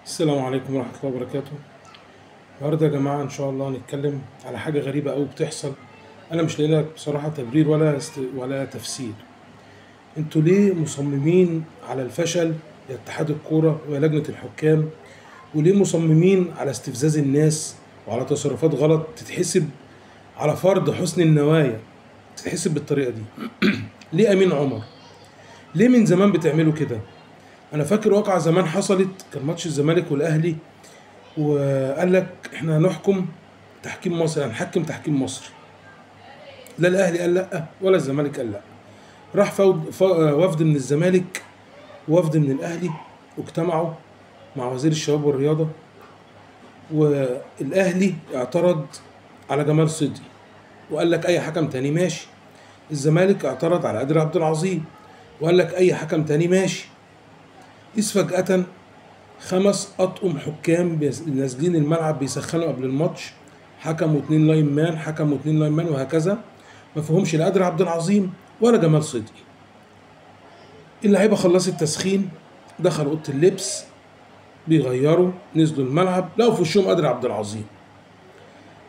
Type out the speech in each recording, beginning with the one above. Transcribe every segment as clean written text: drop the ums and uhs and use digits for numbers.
السلام عليكم ورحمة الله وبركاته. النهارده يا جماعة إن شاء الله هنتكلم على حاجة غريبة أوي بتحصل، أنا مش لاقي لها بصراحة تبرير ولا تفسير. أنتوا ليه مصممين على الفشل يا اتحاد الكورة ويا لجنة الحكام؟ وليه مصممين على استفزاز الناس وعلى تصرفات غلط تتحسب على فرض حسن النوايا، تتحسب بالطريقة دي؟ ليه أمين عمر؟ ليه من زمان بتعملوا كده؟ انا فاكر واقعة زمان حصلت، كان ماتش الزمالك والاهلي، وقال لك احنا هنحكم تحكيم مصري، هنحكم تحكيم مصري. لا الاهلي قال لا ولا الزمالك قال لا. راح وفد من الزمالك ووفد من الاهلي، واجتمعوا مع وزير الشباب والرياضة، والاهلي اعترض على جمال صدقي وقال لك اي حكم تاني ماشي. الزمالك اعترض على قادر عبد العظيم وقال لك اي حكم تاني ماشي. إذ فجأة 5 أطقم حكام نازلين الملعب بيسخنوا قبل الماتش، حكم و2 line man، حكم و2 line man، وهكذا. ما فيهمش لا قادر عبد العظيم ولا جمال صدقي. اللعيبة خلصت تسخين، دخلوا أوضة اللبس بيغيروا، نزلوا الملعب لقوا في وشهم قادر عبد العظيم.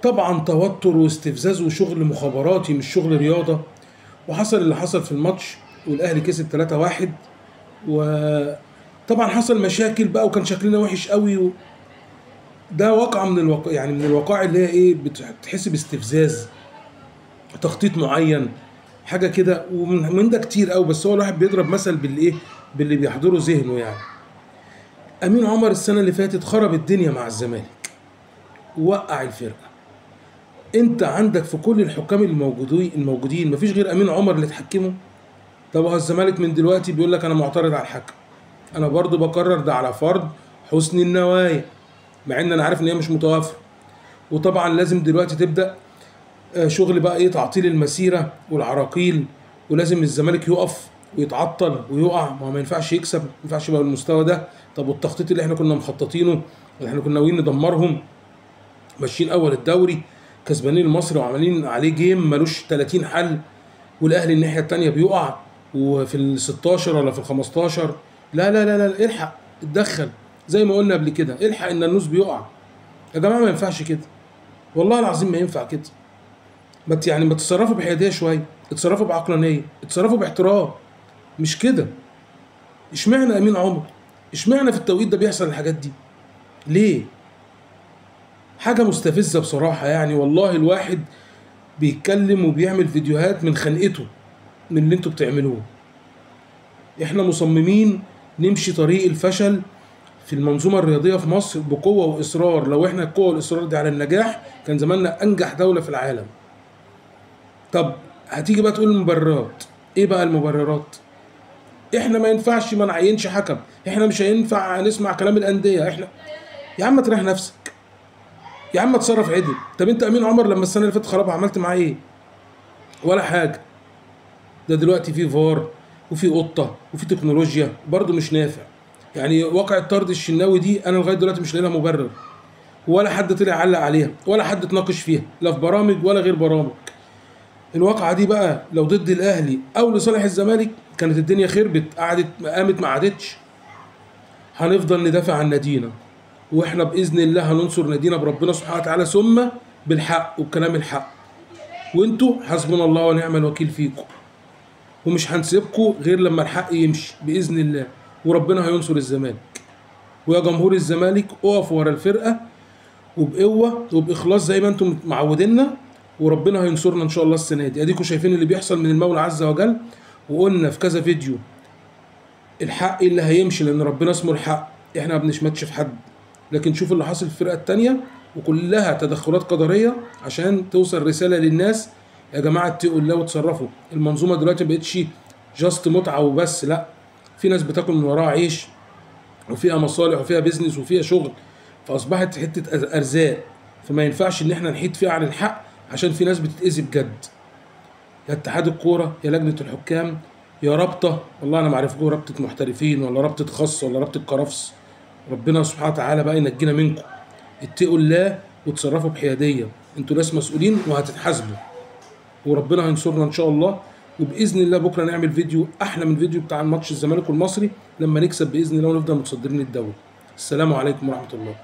طبعا توتر واستفزاز وشغل مخابراتي مش شغل رياضة. وحصل اللي حصل في الماتش، والأهلي كسب 3-1. وطبعا حصل مشاكل بقى وكان شكلنا وحش قوي. ده واقعة من الواقع، يعني من الوقائع اللي هي ايه، بتحس باستفزاز، تخطيط معين، حاجة كده، ومن ده كتير قوي. بس هو الواحد بيضرب مثل بالايه، باللي بيحضره ذهنه. يعني امين عمر السنة اللي فاتت خرب الدنيا مع الزمالك ووقع الفرقة. انت عندك في كل الحكام الموجودين مفيش غير امين عمر اللي تحكمه. طب هو الزمالك من دلوقتي بيقول لك انا معترض على الحكم. انا برضو بكرر ده على فرض حسن النوايا، مع ان انا عارف ان هي مش متوافره. وطبعا لازم دلوقتي تبدا شغل بقى ايه، تعطيل المسيرة والعراقيل، ولازم الزمالك يقف ويتعطل ويقع، ما هو ما ينفعش يكسب، ما ينفعش يبقى بالمستوى ده. طب والتخطيط اللي احنا كنا مخططينه، اللي احنا كنا ناويين ندمرهم، ماشيين اول الدوري كسبانين المصري وعاملين عليه جيم ملوش 30 حل، والاهلي الناحية الثانية بيقع وفي ال 16 ولا في ال 15. لا لا لا لا، الحق اتدخل زي ما قلنا قبل كده، الحق ان النوس بيقع. يا جماعة ما ينفعش كده، والله العظيم ما ينفع كده. ما يعني ما تتصرفوا بحياديه شوية، اتصرفوا بعقلانيه، اتصرفوا باحترام، مش كده. اشمعنى امين عمر؟ اشمعنى في التوقيت ده بيحصل الحاجات دي؟ ليه؟ حاجة مستفزة بصراحة. يعني والله الواحد بيتكلم وبيعمل فيديوهات من خنقته من اللي انتوا بتعملوه. احنا مصممين نمشي طريق الفشل في المنظومة الرياضية في مصر بقوة وإصرار. لو احنا القوة والإصرار دي على النجاح كان زماننا أنجح دولة في العالم. طب هتيجي بقى تقول المبررات، ايه بقى المبررات؟ احنا ما ينفعش ما نعينش حكم، احنا مش هينفع نسمع كلام الأندية، احنا يا عم تريح نفسك، يا عم اتصرف عدل. طب انت أمين عمر لما السنة اللي فاتت خربها عملت معاه ايه؟ ولا حاجة. ده دلوقتي في فار وفي قطة وفي تكنولوجيا برضه مش نافع. يعني واقعة طرد الشناوي دي انا لغاية دلوقتي مش لاقي لها مبرر، ولا حد طلع علق عليها، ولا حد اتناقش فيها، لا في برامج ولا غير برامج. الواقعة دي بقى لو ضد الاهلي او لصالح الزمالك كانت الدنيا خربت، قعدت قامت ما عادتش. هنفضل ندافع عن نادينا، واحنا باذن الله هننصر نادينا بربنا سبحانه وتعالى، ثم بالحق وبكلام الحق. وانتوا حسبنا الله ونعم الوكيل فيكم، ومش هنسيبكم غير لما الحق يمشي باذن الله، وربنا هينصر الزمالك. ويا جمهور الزمالك اقفوا ورا الفرقة وبقوة وباخلاص زي ما انتم معودينا، وربنا هينصرنا ان شاء الله السنة دي. اديكم شايفين اللي بيحصل من المولى عز وجل، وقلنا في كذا فيديو الحق اللي هيمشي، لان ربنا اسمه الحق، احنا ما بنشمتش في حد. لكن شوف اللي حاصل في الفرقة الثانية، وكلها تدخلات قدرية عشان توصل رسالة للناس، يا جماعة اتقوا الله وتصرفوا. المنظومة دلوقتي ما بقتش just متعه وبس، لا، في ناس بتاكل من وراها عيش، وفيها مصالح وفيها business وفيها شغل، فاصبحت حتة ارزاق. فما ينفعش ان احنا نحيد فيها عن الحق عشان في ناس بتتاذي بجد. يا اتحاد الكورة، يا لجنة الحكام، يا رابطه، والله انا ما عارفكم رابطه محترفين ولا رابطه خاص ولا رابطه كرفس. ربنا سبحانه وتعالى بقى ينجينا منكم. اتقوا الله وتصرفوا بحياديه، انتوا ناس مسؤولين وهتتحاسبوا، وربنا هينصرنا ان شاء الله. وباذن الله بكره نعمل فيديو احلى من فيديو بتاع الماتش الزمالك والمصري لما نكسب باذن الله ونفضل متصدرين الدوري. السلام عليكم ورحمة الله.